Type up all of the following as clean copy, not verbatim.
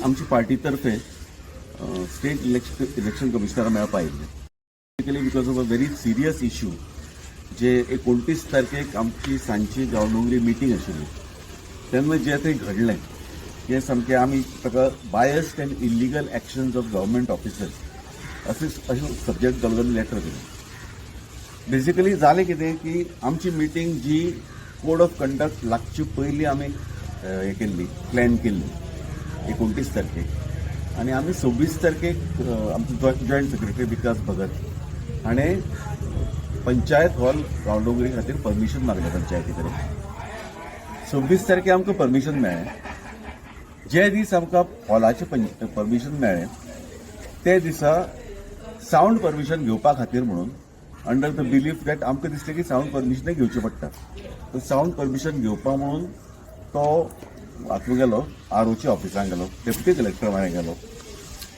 आमची पार्टीतर्फे state election कमिशनरा मेळपा आयिल्ले, basically because of a very serious issue. जे 29 तारखेक आमची सांजची गांवडोंगरी मिटींग आशिल्ली, तेन्ना जें थंय घडलें तें सामकें आमी ताका biased and illegal actions of government officers अशें अशें सब्जेक्ट घालून लेटर दिलें. बेसिकली जालें कितें की आमची मिटींग जी कोड ऑफ कंडक्ट लागचे पयलीं आमी हें केल्ली, प्लॅन केल्ली 29 तारखेक आनी आमी 26 तारखेक आमचो जॉयंट सेक्रेटरी विकास भगत हाणें पंचायत हॉल गांवडोंगरी खातीर परमिशन मागलें पंचायती कडेन. 26 तारखेक आमकां परमिशन मेळ्ळें. जे दीस आमकां हॉलाचें परमिशन मेळ्ळें, ते दिसा सावंड परमिशन घेवपा खातीर म्हणून, अंडर the belief that आमकां दिसलें की सावंड परमिशनय घेवचें पडटा, तर सावंड परमिशन घेवपा म्हणून तो हातूंत गेलो, आर ओच्या ऑफिसांत गेलो, डेप्युटी कलेक्टर म्हऱ्यान गेलो.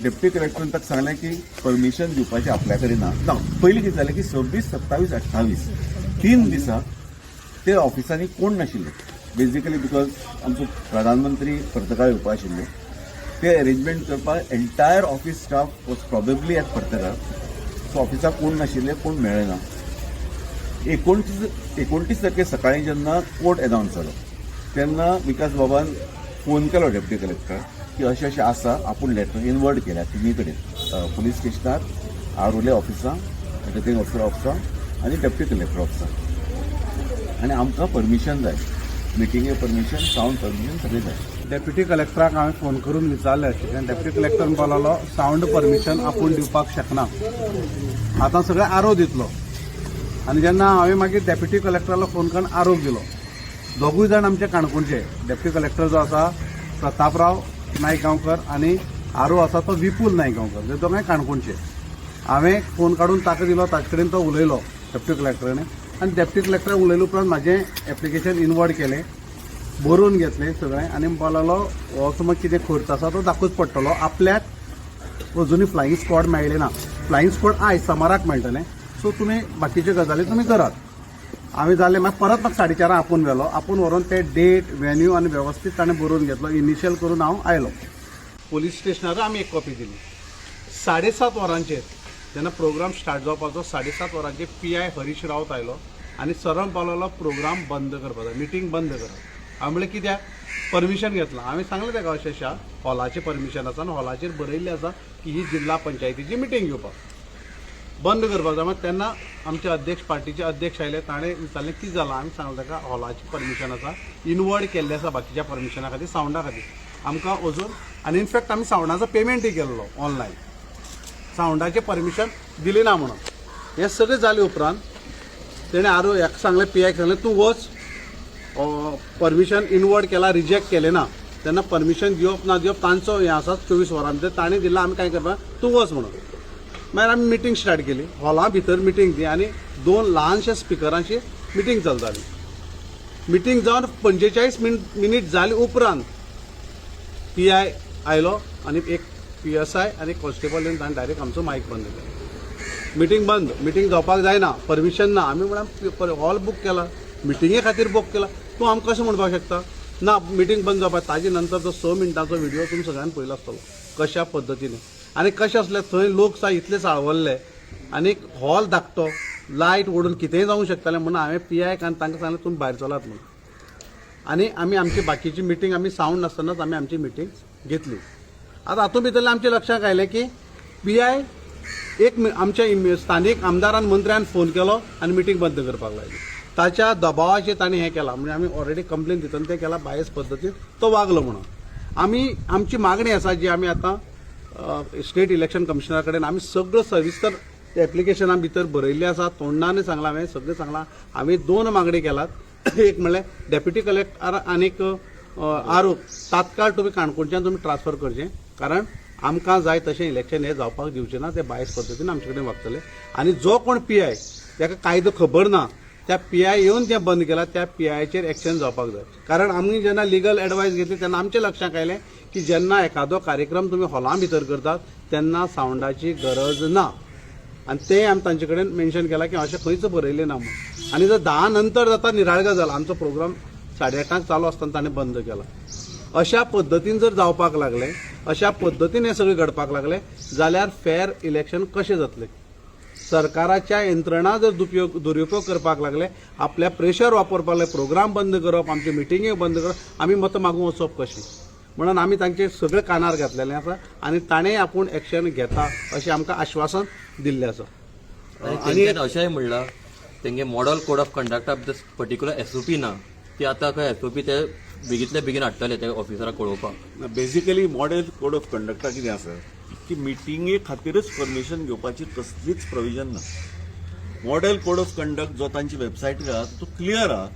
डेप्युटी कलेक्टरान ताका सांगलें की परमिशन दिवपाचें आपल्या कडेन ना. ना, पयलीं कितें जालें की 26, 27, 28, 3 दिसा ते ऑफिसांनी कोण नाशिल्ले, बेजिकली because आमचो प्रधानमंत्री पर्तगाळ येवपा आशिल्ले. ते अरेंजमेंट करपाक entire office staff was probably at Partagal. So ऑफिसाक कोण नाशिल्ले, कोण मेळ्ळे ना. 29 तारखे सकाळी जेन्ना कोर्ट अनावन्स जालो, तेन्ना विकास बाबान फोन केलो डेप्युटी कलेक्टर की अशें अशें आसा, आपूण लेटर इनवर्ड केल्या तिनूय कडेन, पुलीस स्टेशनार, आरोले ऑफिसां, रिटर्निंग ऑफिसर ऑफिसां आनी डेप्युटी कलेक्टर ऑफिसां, आनी आमकां परमिशन जाय, मिटिंगे परमिशन, सावंड परमिशन सगळें जाय. डेप्युटी कलेक्टराक हांवें फोन करून विचारलें आशिल्लें. डेप्युटी कलेक्टर म्हणपाक लागलो, सावंड परमिशन आपूण दिवपाक शकना, आतां सगळें आरो दितलो. आनी जेन्ना हांवें मागीर डेप्युटी कलेक्टराला फोन करून आरोप दिलो, दोगूय जाण आमचे काणकोणचे, डेप्युटी कलेक्टर जो आसा प्रतापराव नायक गांवकर आनी आरो आसा तो विपुल नायक गांवकर, ते दोगांय काणकोणचे. हांवें फोन काडून ताका दिलो, ताचे कडेन तो उलयलो डेप्युटी कलेक्टरान आनी डेप्युटी कलेक्टरान उलयले उपरांत म्हाजें एप्लिकेशन इनवर्ड केलें, बरोवन घेतलें सगळें आनी म्हणपाक लागलो, हो समज कितें खर्च आसा तो दाखोवचो पडटलो आपल्याक. अजुनूय फ्लायींग स्क्वॉड मेळ्ळें ना. फ्लायींग स्क्वॉड आयज समाराक मेळटलें, सो तुमी बाकीच्यो गजाली तुमी करात. हांवें जालें, मागीर परत म्हाका 4:30 आपोवन व्हेलो. आपोवन व्हरोन ते डेट, वेन्यू आनी वेवस्थीत ताणें बरोवन घेतलो. इनिशियल करून हांव आयलो. पोलीस स्टेशनार आमी एक कॉपी दिली. 7:30 वरांचेर जेन्ना प्रोग्राम स्टार्ट जावपाचो, 7:30 वरांचेर पी I Harish Raut आयलो आनी सरळ म्हणपाक लागलो, प्रोग्राम बंद करपाक जाय, मिटींग बंद करात. हांवें म्हणलें, कित्याक? परमिशन घेतलां. हांवें सांगलें ताका, अशें अशें हॉलाचें परमिशन आसा आनी हॉलाचेर बरयल्लें आसा की ही जिल्हा पंचायतीची मिटींग घेवपाक बंद करपाक जाय. मागीर तेन्ना आमचे अध्यक्ष, पार्टीचे अध्यक्ष आयले. ताणें विचारलें, कितें जालां? आमी सांगलें ताका, हॉलाचें परमिशन आसा, इनवर्ड केल्लें आसा बाकीच्या परमिशना खातीर, सावंडा खातीर आमकां अजून आनी इनफॅक्ट आमी सावंडाचो पेमेंटूय केल्लो ऑनलायन, सावंडाचें परमिशन दिलें ना म्हणून. हें सगळें जाले उपरांत तेणें आरो हेका सांगलें, पी आयक सांगलें, तूं वच, परमिशन इनवर्ड केला, रिजेक्ट केलें ना, तेन्ना परमिशन दिवप ना दिवप तांचो हें आसा. 24 वरां भितर ताणें दिलां, आमी कांय करपाक, तूं वच म्हणून. मागीर आमी मिटींग स्टार्ट केली. हॉला भितर मिटींग ती आनी दोन ल्हानशा स्पिकरांची मिटींग चलताली. मिटींग जावन 45 मिनीट जाले उपरांत पी I आयलो आनी एक पी एस I आनी कॉन्स्टेबल येवन ताणें डायरेक्ट आमचो मायक बंद केलो. मिटींग बंद, मिटींग जावपाक जायना, परमिशन ना. आमी म्हळ्यार हॉल बूक केला, मिटिंगे खातीर बूक केला, तूं आमकां कशें म्हणपाक शकता ना मिटींग बंद जावपाक? ताजे नंतर तो 6 मिनटांचो व्हिडिओ तुमी सगळ्यांनी पळयलो आसतलो, कशा पद्दतीने आनी कशें आसलें. थंय लोक सा इतले चाळवल्ले आनी हॉल धाकटो, लायट ओडून कितेंय जावंक शकतालें म्हणून हांवें पी आयक आनी तांकां सांगलें, तुमी भायर चलात म्हणून. आनी आमी आमची बाकीची मिटींग आमी सावंड नासतनाच आमी आमची मिटींग घेतली. आतां हातूंत भितरलें आमच्या लक्षांत आयलें की पी I एक आमच्या स्थानीक आमदारान, मंत्र्यान फोन केलो आनी मिटींग बंद करपाक लायली. ताच्या दबावाचेर ताणें हें केलां. म्हणजे आमी ऑलरेडी कंप्लेन दितना तें केलां, बायस पद्दतीन तो वागलो म्हणून. आमी आमची मागणी आसा जी आमी आतां स्टेट इलेक्शन कमिशनरा कडेन आमी सगळं सविस्तर एप्लिकेशना भितर बरयल्लें आसा. तोंडान सांगलां हांवें, सगळें सांगलां. आमी दोन मागणी केलात. एक म्हणल्यार डेप्युटी कलेक्टर आनीक आरोप तात्काळ तुमी काणकोणच्यान तुमी ट्रान्सफर करचें, कारण आमकां जाय तशें इलेक्शन हें जावपाक दिवचें ना. ते बायस पद्दतीन आमचे कडेन वागतले. आनी जो कोण पी I, ताका कायदो खबर ना, त्या पी I येवन तें बंद केलां, त्या पी आयचेर एक्शन जावपाक जाय. कारण आमी जेन्ना लिगल एडवायस घेतली तेन्ना आमच्या लक्षांत आयलें की जेन्ना एखादो कार्यक्रम तुमी हॉला भितर करतात तेन्ना सावंडाची गरज ना. आनी तें आमी तांचे कडेन मेन्शन केलां की अशें खंयच बरयलें ना म्हणून. आनी जर 10 नंतर जाता, निराळ गजाल. आमचो प्रोग्राम 8:30 चालू आसतना ताणें बंद केला. अशा पद्दतीन जर जावपाक लागलें अशा पद्दतीन हें सगळें घडपाक लागलें जाल्यार फेर इलेक्शन कशें जातलें? सरकाराच्या यंत्रणा जर दुरुपयोग करपाक लागले, आपल्या प्रेशर वापरपाक लागले, प्रोग्राम बंद करप, आमच्यो मिटिंग्यो बंद करप, आमी मतां मागूंक वचप कशें? म्हणून आमी तांचे सगळें कानार घातलेलें आसा आनी ताणें आपूण एक्शन घेता अशें आमकां आश्वासन दिल्लें आसा. आनी तेंच्यानी अशेंय म्हणलां, तेंगे मॉडल कोड ऑफ कंडक्टाक पर्टिक्युलर एसओपी ना, ती आतां खंय एसओपी ते बेगींतले बेगीन हाडटले ते ऑफिसराक कळोवपाक. बेसिकली मॉडेल कोड ऑफ कंडक्टा कितें आसा की मिटिंगे खातीरच परमिशन घेवपाची कसलीच प्रोविजन ना. मॉडेल कोड ऑफ कंडक्ट जो तांची वेबसायटीर आहा तो क्लियर आहा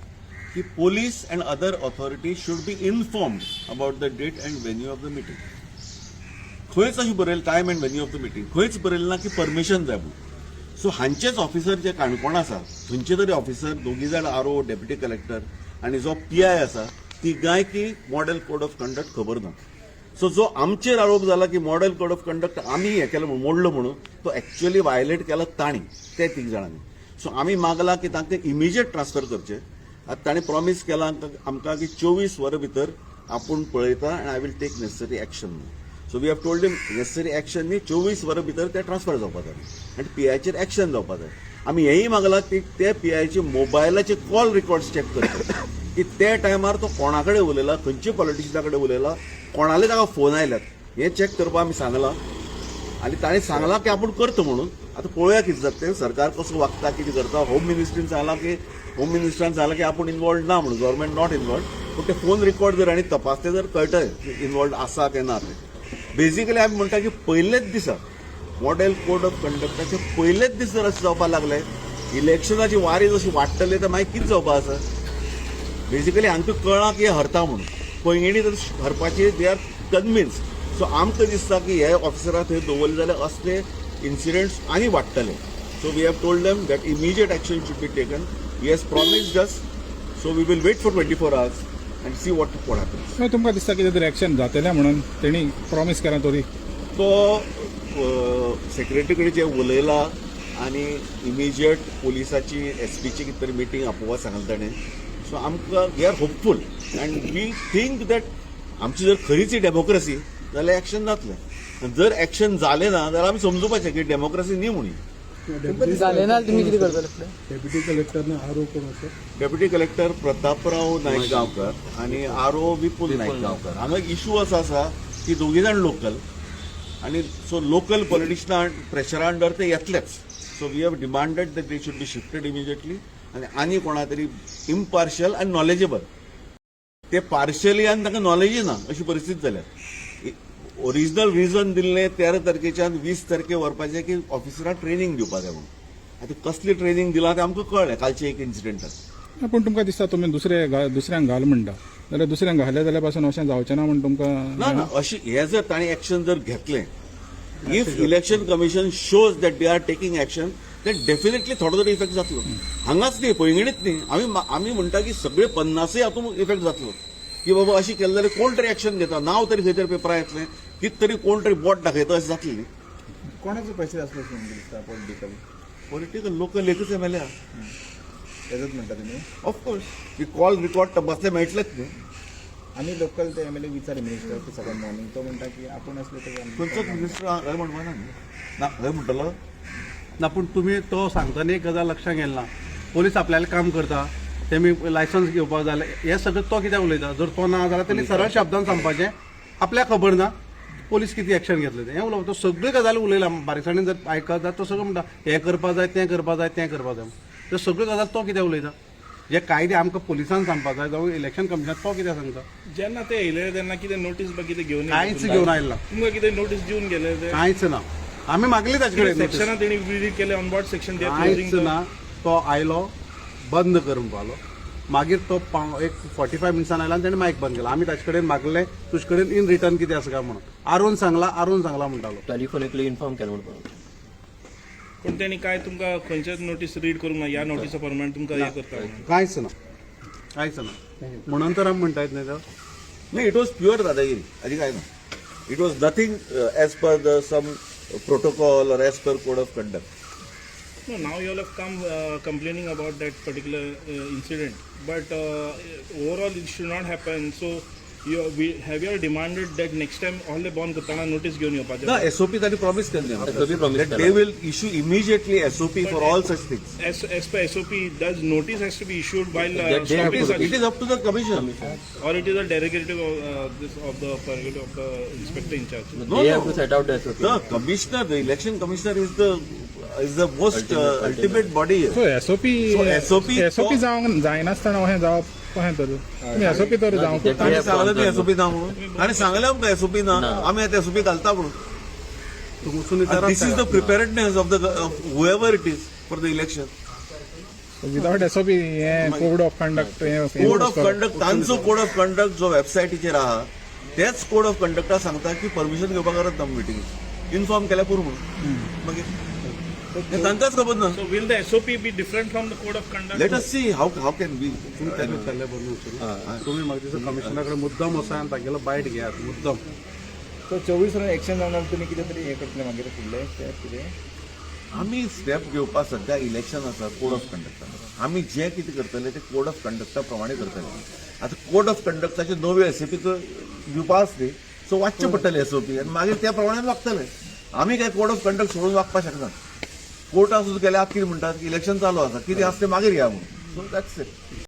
की police and other authority should be informed about the date and venue of the meeting. खंयच अशें बरयलें time and venue of the meeting खंयच बरयलें ना की परमिशन जाय म्हणून. सो हांचेच ऑफिसर जे काणकोण आसा, खंयचे तरी ऑफिसर दोगी जाण, आर ओ, डेप्युटी कलेक्टर आनी जो पी I आसा, तिगांय की मॉडेल कोड ऑफ कंडक्ट खबर ना. सो जो आमचेर आरोप जाला की मॉडेल कोड ऑफ कंडक्ट आमी हें केलें म्हणून, मोडलो म्हणून, तो एक्च्युअली वायलेट केला तांणी, ते तीग जाणांनी. सो आमी मागला की तांकां इमिजिएट ट्रान्सफर करचे. आतां ताणें प्रॉमीस केलां आमकां की 24 वरां भितर आपूण पळयता आनी I will take necessary action. So we have told him necessary action न्ही, 24 वरां भितर ते ट्रान्सफर जावपा जाय आनी पीआयचेर एक्शन जावपा जाय. आमी हेंय मागलां की ते पीआयचे मोबायलाचे कॉल रिकॉर्ड्स चॅक करचे की ते टायमार तो कोणा कडेन उलयला, खंयच्या पॉलिटिशियना कडेन उलयला, कोणाले ताका फोन आयल्यात, हें चॅक करपाक आमी सांगलां. आनी ताणें सांगलां की आपूण करता म्हणून. आतां पळोवया कितें जाता तें, सरकार कसो वागता, कितें करता. होम मिनिस्ट्रान सांगलां की आपूण इनवॉल्ड ना म्हणून, गव्हर्मेंट not involved. पूण ते फोन रिकॉर्ड जर आनी तपासले जर कळटलें की इनवॉल्ड आसा काय ना तें. बेजिकली आमी म्हणटा की पयलेच दिसा मॉडेल कोड ऑफ कंडक्टाचे पयलेच दीस जर अशें जावपाक लागले, इलेक्शनाची वारी जशी वाडटली तर मागीर कितें जावपा आसा? बेजिकली हांकां कळ्ळां की हे हरता म्हणून. पैंगिणी तर हरपाची they are convince. सो आमकां दिसता की हे ऑफिसराक थंय दवरले जाल्यार असले इन्सिडंट्स आनी वाडटले. So we have told them that immediate action should be taken. He has promised us, so we will wait for 24 hours and see what happens. मागीर तुमकां दिसता कितें तरी एक्शन जातलें म्हणून तेणी प्रॉमीस केलां तरी? तो सेक्रेटरी कडेन जे उलयला आनी इमिजिएट पोलिसाची एसपीची कितें तरी मिटींग आपोवपा सांगलें ताणें. सो आमकां we are hopeful and we think that आमची जर खरीच ही डेमोक्रेसी जाल्यार एक्शन जातलें. जर एक्शन जालें ना जाल्यार आमी समजुपाचें की डेमोक्रेसी न्ही म्हणून. जालें ना तुमी कितें करतले फुडें? डेप्युटी कलेक्टरने आरोप कोण आसा? डेप्युटी कलेक्टर प्रतापराव नायक गांवकर आनी आर ओ विपुल नायक गांवकर. हांगा इशू असो आसा की दोगी जाण लोकल आनी सो लोकल पॉलिटिशना प्रेशरा अंडर ते येतलेच. So we have demanded that they should be shifted immediately आनी आनी कोणा तरी इम्पार्शियल आनी नॉलेजेबल. ते पार्शियली आनी तांकां नॉलेजय ना अशी परिस्थिती जाल्या. ओरिजिनल रिजन दिल्लें 13 तारखेच्यान 20 तारखे व्हरपाचें की ऑफिसरांक ट्रेनींग दिवपा जाय म्हणून. आतां कसली ट्रेनींग दिलां तें आमकां कळ्ळें कालचे एक इन्सिडंटान. पूण तुमकां दिसता तुमी दुसऱ्यांक घाल म्हणटा जाल्यार दुसऱ्यांक घाले जाल्यार पासून अशें जावचें ना म्हण तुमकां? ना ना, अशी हे जर तांणी एक्शन जर घेतलें, if Election Commission shows that they are taking action, then definitely थोडो तरी इफेक्ट जातलो. हांगाच न्ही, पैंगिणीत न्ही, आमी म्हणटा की सगळे 50य हातूंत इफेक्ट जातलो की बाबा अशी केलें जाल्यार कोण तरी एक्शन घेता, नांव तरी खंय तरी पेपरार येतलें, कितें तरी कोण तरी बोट दाखयता, अशें जातलें न्ही. कोणाचो पैसे असलो तुमकां दिसता पॉलिटिकल? पॉलिटिकल लोकल एकच एमएलए. तेजोच म्हणटा तुमी? ऑफकोर्स, की कॉल रिकॉर्ड तपासले मेळटलेच न्ही. आमी लोकल ते एमएलए विचारले मिनिस्टर की सकाळ मॉर्निंग, तो म्हणटा की आपूण असले तर खंयचोच मिनिस्टर हय म्हणपाना न्ही ना, हय म्हणटलो. ना, पूण तुमी तो सांगतना एक गजाल लक्षात घेतला ना, पोलीस आपल्याला काम करता, तेमी लायसन्स घेवपाक जाय, हें सगळें तो कित्याक उलयता? जर तो ना जाल्यार तेणी सरळ शब्दान सांगपाचें आपल्याक खबर ना पोलीस कितें एक्शन घेतले तें. हें उलोवप तो सगळ्यो गजाली उलयला बारीकसाणेन जर आयकत जाल्यार तो सगळो म्हणटा हें करपा जाय, तें करपा जाय, तें करपा जाय. त्यो सगळ्यो गजाल तो कित्याक उलयता? जे कायदे आमकां पोलिसान सांगपाक जाय जावं इलेक्शन कमिशनाक, तो कित्याक सांगता? जेन्ना ते येयले तेन्ना कितें नोटीस बा कितें घेवन येयले कांयच तुमकां? घेवन आयला. तुमकां कितें नोटीस दिवन गेले ते? कांयच ना, आमी मागली ताचे कडेन notice. सेक्शनां तेणी विजीट केले, on what section they are कांयच क्लोजींग? ना. तो आयलो, बंद कर म्हणपालो, मागीर तो पाव एक 45 मिनट्सान आयला आनी तेणें मायक बंद केला. आमी ताचे कडेन मागलें तुजे कडेन इन रिटर्न कितें आसा काय म्हणून. आरोन सांगला, आरोन सांगला म्हणटालो. टेलिफोनिकली इन्फॉर्म केलें म्हणून. पूण तेणी काय तुमकां खंयचेच नोटीस रीड करूंक ना, ह्या नोटिसा प्रमाणे तुमकां हें करता म्हणून? कांयच ना, कांयच ना. म्हणून तर आमी म्हणटात न्ही तर. नाही, it was pure दादागिरी आनी काय ना. It was nothing as per the some protocol or as per code of conduct. No, now you all have come complaining about that particular incident, but overall it should not happen. So, You have your demanded that next time all बंद करतना notice घेवन येवपाचें. ना, SOP तांणी promise केल्ले. SOP promise They केला. Will issue immediately SOP for all such things. As per SOP, does notice has to be issued while That they have stopping to- such, It is up to the commission. Or it is a derogative of, this of the prerogative of the inspector in charge? No, They have no. To set out the SOP. The commissioner, the election commissioner is the most ultimate body. So SOP. So SOP. SOP जावंक जायनासतना अशें जावप कशें तर? तुमी SOP तर जावंक That they ताणें have सांगलें न्ही gone SOP ना म्हणून. ताणें सांगलें आमकां एसओपी ना, आमी आतां एसओपी घालता म्हणून. तुमी वचून विचारात This is the preparedness of the whoever it is for the election. Without SOP हें कोड ऑफ कंडक्ट हें कोड ऑफ कंडक्ट, तांचो कोड ऑफ कंडक्ट जो वेबसायटीचेर आहा, तेच कोड ऑफ कंडक्टा सांगता की परमिशन घेवपाक गरज ना मिटींग, इन्फॉर्म केल्यार पुरो म्हणून. मागीर हें तांकांच खबर ना. So will the SOP be different from the code of conduct? Let us see how can be. तुमी ताका विचारलें बरोबर वचून. तुमी म्हाका दिसता कमिशनरा कडेन मुद्दम वचा आनी तागेलो बायट घेयात मुद्दम. सो 24 वरां एक्शन जावन जाल्यार तुमी कितें तरी हें करतले मागीर फुडलें स्टेप कितें? आमी स्टेप घेवपाक सध्या इलेक्शन आसा, कोड ऑफ कंडक्ट, आमी जे कितें करतले ते कोड ऑफ कंडक्टा प्रमाणे करतले. आतां कोड ऑफ कंडक्टाच्यो नव्यो एसओपी दिवपा आसली, सो वाचचें पडटलें एसओपी आनी मागीर त्या प्रमाणे वागतले. आमी काय कोड ऑफ कंडक्ट सोडून वागपाक शकना. कोर्टान सुद्दां गेल्यार कितें म्हणटात, इलेक्शन चालू आसा, कितें आसा तें मागीर या म्हणून. So that's it.